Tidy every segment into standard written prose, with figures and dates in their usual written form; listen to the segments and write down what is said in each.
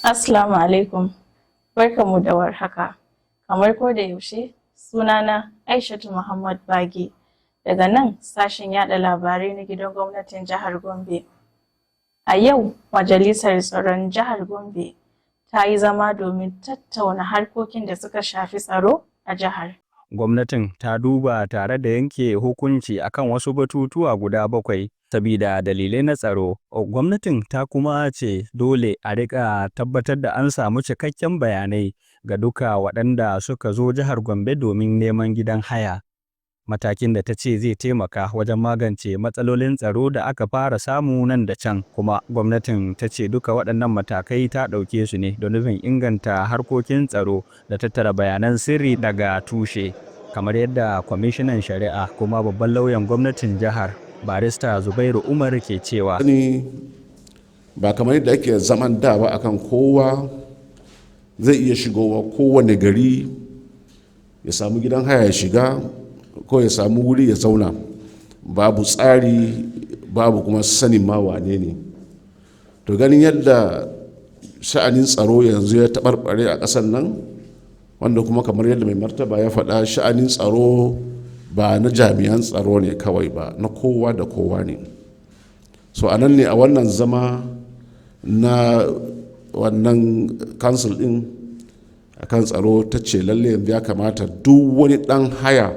Assalamu alaikum. Barkanmu da warhaka. Kamar ko da yaushe, sunana Aishatu Muhammad Bage daga nan sashen yada labarai na gidan gwamnatin jihar Gombe. A yau, Majalisar Tsaron Jihar Gombe ta yi zama domin tattauna harkokin da suka shafi tsaro a jihar. Gwamnatin ta duba tare da yanke hukunci akan wasu batutuwa guda bakwai sabida dalilai na tsaro. Gwamnatin ta kuma ce dole a riƙa tabbatar da an samu cikakken bayanai ga duka waɗanda suka zo jihar Gombe domin neman gidan haya. Matakin da ta ce zai taimaka wajen magance matsalolin tsaro da aka fara samu nan da can. Kuma gwamnatin ta ce duka waɗannan matakai ta ɗauke su ne da nufin inganta harkokin tsaro da tattara bayanan sirri daga tushe. Kamar yadda kwamishinan shari'a kuma babban lauyan gwamnatin jihar, Barista Zubairu Umar, ke cewa. Ni ba kamar yadda ake zaman da ba, akan kowa zai iya shigowa kowane gari ya samu gidan haya ya shiga ko ya samu wuri ya zauna, babu tsari, babu kuma sanin ma wane ne. To, ganin yadda sha'anin tsaro yanzu ya taɓarɓare a ƙasar nan, wanda kuma kamar yadda mai martaba ya faɗa, sha'anin tsaro ba na jami'an tsaro ne kawai ba, na kowa da kowa ne. So a nan ne a wannan zama na wannan council din akan tsaro ta ce lalle yanzu ya kamata duk wani ɗan haya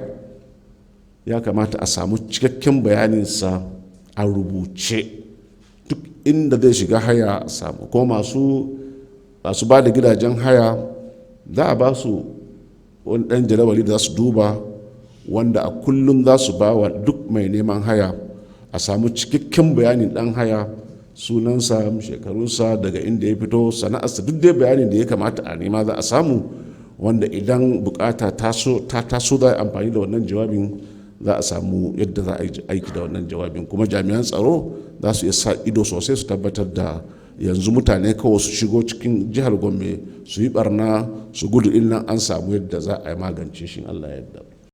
ya kamata a samu cikakken bayaninsa a rubuce, duk inda zai shiga haya a samu. Ko masu ba da gidajen haya, za a ba su wani ɗan jadawali da za su duba, wanda a kullum za su ba wa duk mai neman haya, a samu cikakken bayanin ɗan haya: sunansa, shekarunsa, daga inda ya fito, sana'arsa, duk dai bayanin da ya kamata a nema za a samu, wanda idan bukata ta taso za a amfani da wannan jawabin, za a samu yadda za a yi aiki da wannan jawabin. Kuma jami'an tsaro za su iya sa ido sosai su tabbatar da yanzu mutane kawai su shigo cikin jihar Gombe su yi barna su gudu nan, an samu yadda za a yi magance shi, Allah yadda.